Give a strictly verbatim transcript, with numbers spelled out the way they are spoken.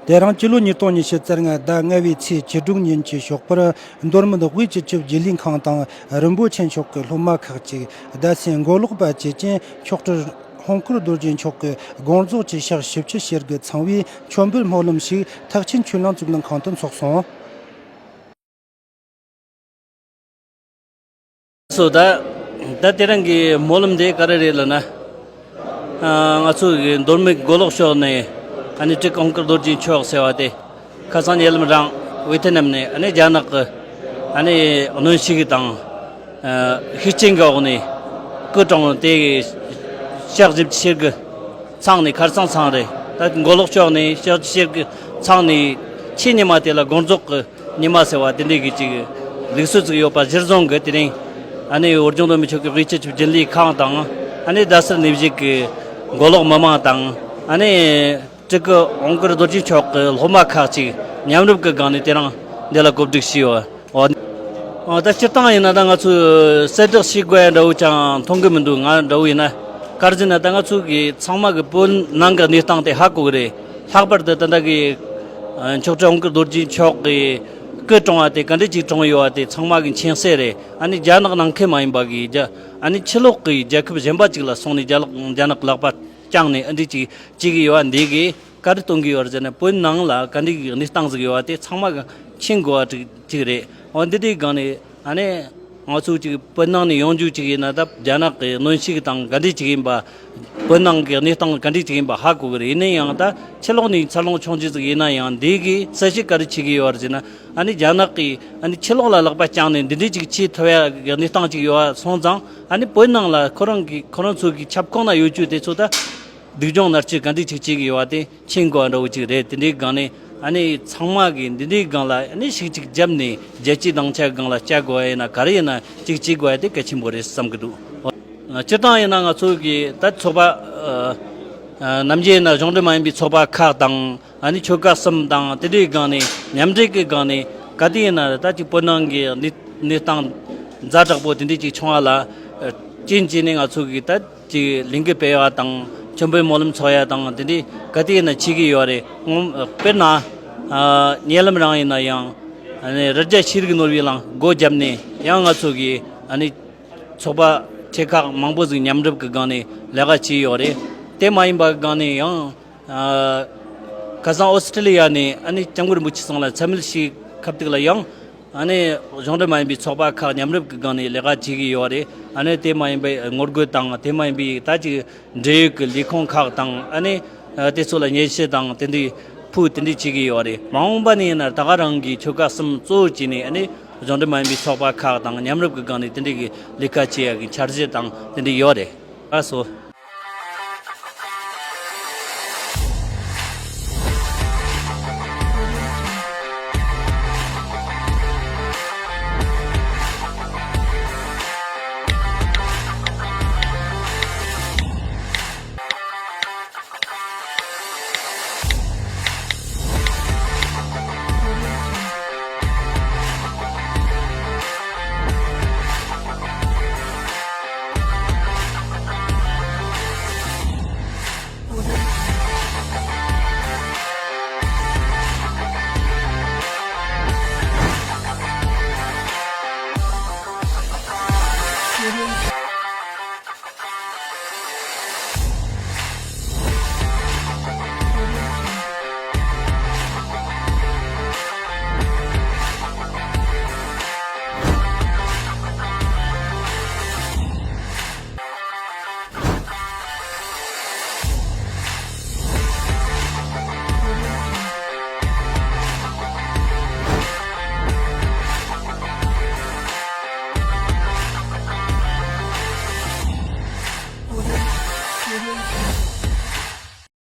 དེ་རིང་སྤྱི་ལོ་ཉིས་སྟོང་ཉི་ཤུ་རྩ་ལྔ་ཟླ་ལྔ་བའི་ཚེས་བཅུ་དྲུག་ཉིན་གྱི་ཞོགས་པར། མདོ་སྨད་དབུས་སྤྱི་ཁྱབ་རྒྱུན་ལས་ཁང་དང་རིན་པོ་ཆེ་མཆོག་གི་སློབ་མ་ཁག་ཅིག་རྡ་སའི་མགོ་ལོག་པ་བཅས་ཀྱིས་མཆོག་སྤྲུལ་ཧོང་ཀུར་རྡོ་རྗེ་མཆོག་གི་དགོངས་རྫོགས་ཀྱི་ཕྱག་བཞི་བཅུ་ཞུ་སྒོ་ཚང་བའི་མཆོད་འབུལ་སྨོན་ལམ་ཞིག་ཐེག་ཆེན་ཆོས་གླིང་གཙུག་ལག་ཁང་དུ་འཚོགས་སོང་། སོ་ད། ད་དེ་རིང་གི་སྨོན་ལམ་དེ་ག་རེ་རེད་ལབ་ན། ཨ། ང་ཚོ་གི་མདོ་སྨད་མགོ་ལོག་ཕྱོགས་ནས་ཨ་ནི་སྤྲུལ་སྐུ་ཧོང་ཀུར་རྡོ་རྗེ་མཆོག་ཟེར་བ་དེ། ཁ་སང་ཉེ་ལམ་རང་ཝེ་ཐི་ནམ་ནས་ཨ་ནི་རྒྱ་ནག་གི་ཨ་ནི་གནོན་ཤུགས་དང་། ཨ། ཤུགས་རྐྱེན་གྱི་འོག་ནས་སྐུ་གྲོངས། དེ་གི་ཕྱག་བཞི་བཅུ་ཞུ་སྒོ་ཚང་ནས། ཁ་སང་ཚང་རེད། ད་མགོ་ལོག་ཕྱོགས་ནས་ཕྱག་བཞི་བཅུ་ཞུ་སྒོ་ཚང་ནས་ཕྱི་ཉི་མ་དེ་ལ་དགོངས་རྫོགས་ཀྱི་ཉི་མ་ཟེར་བ་དེ་འདྲའི་གི་ཅིག་ལུགས་སྲོལ་ཅིག་ཡོད་པ་གཞིར་བཟུང་གི། དེ་རིང་ཨ་ནི་བོད་ལྗོངས་མདོ་སྨད་ཆོལ་ཁའི་དབུས་སྤྱི་ཁྱབ་རྒྱུན་ལས་ཁང་དང་། ཨ་ནི་རྡ་སར་གནས་བཞུགས་ཀྱི་མགོ་ལོག་མི་མང་དང་། ཨ་ནི་སྤྲུལ་སྐུ་ཧོང་ཀུར་རྡོ་རྗེ་མཆོག་གི་སློབ་མ་ཁག་ཅིག་མཉམ་རུབ་ཀྱི་སྒང་ནས་དེ་རིང་འདི་ལ་གོ་སྒྲིག་བྱས་ཡོད། འོ། འོ། ད་སྤྱིར་བཏང་ཡིན་ན་ད་ང་ཚོས་གསལ་བསྒྲགས་བྱེད་དགོས་ཡ་འདྲ་བོ་ཅང་མཐོང་གི་མི་འདུག། ང་འདྲ་བོ་ཡིན་ན། ག་རེ་ཟེར་ན་ད་ང་ཚོ་གི་ཚང་མ་གི་བོད་ནང་གི་གནས་སྟངས་དེ་ཧ་གོ་གི་རེད། ལྷག་པར་དུ་ད་ལྟ་གི་མཆོག་སྤྲུལ་ཧོང་ཀུར་རྡོ་རྗེ་མཆོག་གི་སྐུ་གྲོངས་པ་དེ་ག་འདྲ་ཅིག་གྲོངས་ཡོད་པ་དེ་ཚང་མ་གི་མཁྱེན་གསལ་རེད། ཨ་ནི་རྒྱ་ནག་ནང་ཁུལ་མ་ཡིན་པ་གི་རྒྱ། ཨ་ནི་ཕྱི་ལོགས་གི་རྒྱལ་ཁབ་གཞན་པ་ཅིག་ལ་སོང་ནས་རྒྱ་ལག་རྒྱ་ནག་ལག་པ་བརྐྱངས་ནས་ཨ་འདྲ་ཅིག་བྱེད་གི་ཡོད་པ་འདི་གི། ག་རེ་སྟོན་གི་ཡོད་རེད་ཟེར་ན། བོད་ནང་ལ་ག་འདྲའི་གནས་སྟངས་ཟིག་ཡོད་པ་དེ་ཚང་མ་གི་མཁྱེན་དགོས་པ་ཅིག་ཅིག་རེད། འོ། འདི་དེའི་སྒང་ནས་ཨ་ནི་ང་ཚོ་ཅིག་བོད་ནང་ནས་ཡོང་རྒྱུ་ཅིག་ཡིན་ན། ད་རྒྱ་ནག་གི་གནོན་ཤུགས་དང་ག་འདྲ་ཅིག་ཡིན་པ། བོད་ནང་གི་གནས་སྟངས་ག་འདྲ་ཅིག་ཡིན་པ་ཧ་གོ་གི་རེད། ཡིན་ན་ཡང་ད་ཕྱི་ལོགས་ནས་འཚར་ལོངས་བྱུང་རྒྱུ་ཟིག་ཡིན་ན་ཡང་འདི་གི་གསལ་བཤད་ག་རེ་བྱེད་ཀྱི་ཡོད་རེད་ཟེར་ན། ཨ་ནི་རྒྱ་ནག་གིས་ཨ་ནི་ཕྱི་ལོགས་ལ་ལག་པ་བརྐྱངས་ནས་འདི་འདྲ་ཅིག་བྱེད་ཐུབ་ཡ་གི་གནས་སྟངས་ཅིག་ཡོད་པ་སོང་ཙང་། ཨ་ནི་བོད་ནང་ལ་ཁོ་རང་གི་ཁོ་རང་ཚོ་གི་ཁྱབ་ཁོངས་ན་ཡོད་རྒྱུ་དེ་ཚོ་ད། སྡུག་སྦྱོང་མནར་གཅོད་ག་འདྲ་ཅིག་བྱེད་ཀྱི་ཡོད་པ་དེ་མཁྱེན་དགོས་པ་འདྲ་བོ་ཅིག་རེད། དེ་འདྲའི་སྒང་ནས་ཨ་ནི་ཚང་མ་གིས་འདི་འདྲའི་སྒང་ལ་ཨ་ནི་ཤུགས་ཅིག་བརྒྱབ་ནས་རྒྱལ་སྤྱིའི་སྡིངས་ཆ་སྒང་ལ་བཅར་དགོས་པ་ཡིན་ན། ག་རེ་ཡིན་ན་ཅིག་བྱེད་དགོས་པ་དེ་གལ་ཆེན་པོ་རེད་བསམ་གྱི་འདུག། སྤྱིར་བཏང་ཡིན་ན་ང་ཚོ་གི་ད་ཚོགས་པ། ཨ། ཨ། ནམ་རྒྱུན་ཡིན་ན་གཞུང་འབྲེལ་མ་ཡིན་པའི་ཚོགས་པ་ཁག་དང་། ཨ་ནི་ཆོལ་ཁ་གསུམ་དང་དེ་འདྲའི་སྒང་ནས་མཉམ་འབྲེལ་གྱི་སྒང་ནས་ག་དུས་ཡིན་ན་ད་ཅིག་བོད་ནང་གི་གནས་གནས་སྟངས་ཛ་དྲག་པོ་དེ་འདྲའི་ཅིག་བྱུང་བ་ལ་རྐྱེན་བྱས་ནས་ང་ཚོ་གིས་ད་ཅིག་ལས་འགུལ་སྤེལ་བ་དང་། མཆོད་འབུལ་སྨོན་ལམ་འཚོགས་ཡ་དང་དེ་འདྲའི་ག་དུས་ཡིན་ན་བྱེད་ཀྱི་ཡོད་རེད། ངོ་། དཔེར་ན། ཨ། ཉེ་ལམ་རང་ཡིན་ན་ཡང་ཨ་ནི་རི་རྒྱ་ཤེས་རིག་ནོར་བུའི་གླིང་སྒོ་བརྒྱབ་ནས་ཡང་ང་ཚོ་གིས་ཨ་ནི་ཚོགས་པ་ཆེ་ཁག་མང་པོ་ཟིག་མཉམ་རུབ་ཀྱི་སྒང་ནས་ལས་ཀ་བྱས་ཡོད་རེད། དེ་མ་ཡིན་པ་སྒང་ནས་ཡང་། ཨ། ཁ་སང་ཨོ་སི་ཀྲི་ལི་ཡ་ནས་ཨ་ནི་སྐྱབས་མགོན་རིན་པོ་ཆེ་ཚང་ལ་འཚམས་འདྲི་ཞུས་སྐབས་དེ་ལ་ཡང་། ཨ་ནི་གཞུང་འབྲེལ་མ་ཡིན་པའི་ཚོགས་པ་ཁག་མཉམ་རུབ་ཀྱི་སྒང་ནས་ལས་ཀ་བྱེད་ཀྱི་ཡོད་རེད། ཨ་ནི་དེ་མ་ཡིན་པའི་ངོ་རྒོལ་དང་། དེ་མ་ཡིན་པའི་ད་ཅིག་འབྲེལ་ཡོད་ཀྱི་ལས་ཁུངས་ཁག་དང་། ཨ་ནི་དེ་ཚོ་ལ་སྙན་ཞུ་དང་དེ་འདྲའི་ཕུལ། དེ་འདྲའི་བྱེད་ཀྱི་ཡོད་རེད། མ་འོངས་པ་ནས་ཡིན་ན་ད་ག་རང་གི་ཆོལ་ཁ་གསུམ་གཙོ་བོ་བྱས་ནས་ཨ་ནི་གཞུང་འབྲེལ་མ་ཡིན་པའི་ཚོགས་པ་ཁག་དང་མཉམ་རུབ་ཀྱི་སྒང་ནས་དེ་འདྲའི་གི་ལས་ཀ་བྱེད་ཡ་གི་འཆར་གཞི་དང་དེ་འདྲ་ཡོད་རེད། ལགས་སོ།